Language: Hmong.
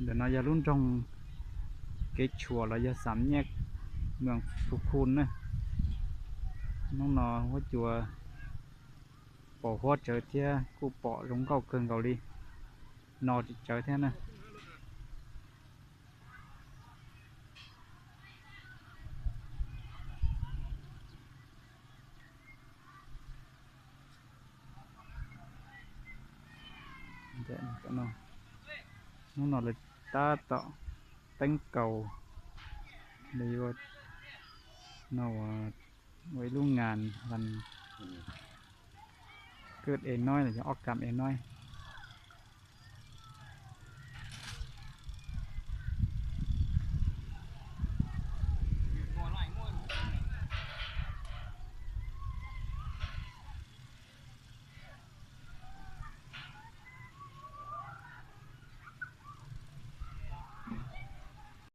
Ntawm no yog lub nroog Kev Tshuam los yog Xam Nyiaj, moos Phu Khu na. Hnub no huab cua pos huab tsawv thiab kuj pom zoo nkauj kawg nkaus li, no tsis tsawv thiab na. Hnub no lawv tab tom teeb kaus, lawv yuav no ua ib lub ngas las, kawj es nob los yog ob kam es nob.